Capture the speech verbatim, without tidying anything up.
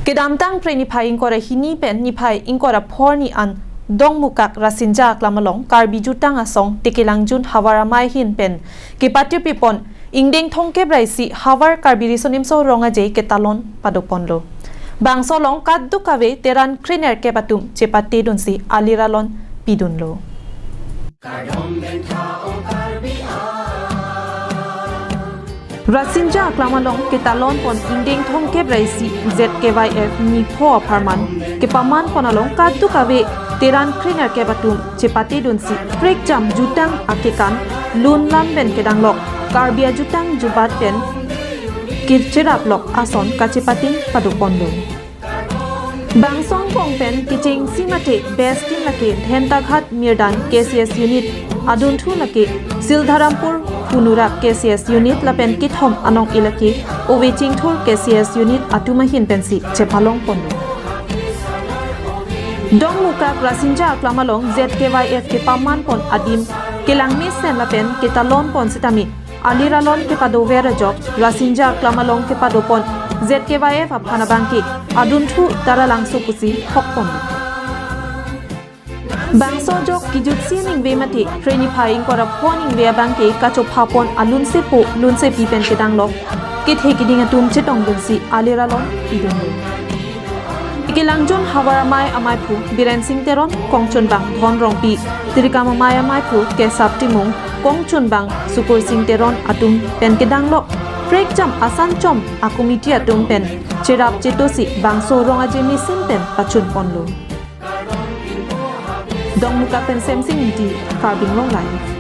Kedamtang Phre niphai ingkoi ra hini pen niphai ingkoi ra pho arni an Dongmukak Rasinja Aklam along Karbi Jutang Asong Tekelangjun Havar Amei ahin pen kepatipipon ingdeng thomkep ra isi Havar Karbi Riso Nimso Rong Aje ketalon padoponlo. Bangso along kadokave teran krenerkep atum chepatedunsi aliralon pidunlo. Rasinja Aklam along ketalonpon ingdeng thomkep ra isi Z K Y F nipho apharman kepamanpon along kadokave teran krenerkep atum chepatedunsi prekjam jutang akekan lunlam pen kedanglok Karbi ajutang jubat pen kecheraplok ason kachepateng padoponlo. Bangso angbong pen kechengsi mate best team lake Dhentaghat Mirdan K C S unit, adunthu lake Sildharampur Hunurap K C S unit lapen kethom anong-e lake Ove Chingthur K C S unit atum ahin pensi chepalongponlo. Dongmukak Rasinja Aklam along Z K Y F kepamanpon adim kelang mesen lapen ketalonpon sitame aliralon kepadover ajok Rasinja Aklam along kepadopon Z K Y F aphan abangke adunthu Taralangso pusi hokpon. Bangso ajok kejutsi aningve mate Phre niphai ingkoi ra pho aningve abangke kachophapon alunsepo lunsepi pen kedanglok kethe keding atum chetongdunsi aliralon pidunlo. Tekelangjun Havar Amei amaiphu Biren Sing Teron, kongchunbang Dhon Rongpi, Tirikam Amei amaiphu Kesap Timung, kongchunbang Sukur Sing Teron atum pen kedanglok prekjam asanchom a-committee atum pen cherap chetosi bangso rong aje mesen pen pachunponlo. Dongmukak pen Semsing Ingti, Karbi Anglong Live.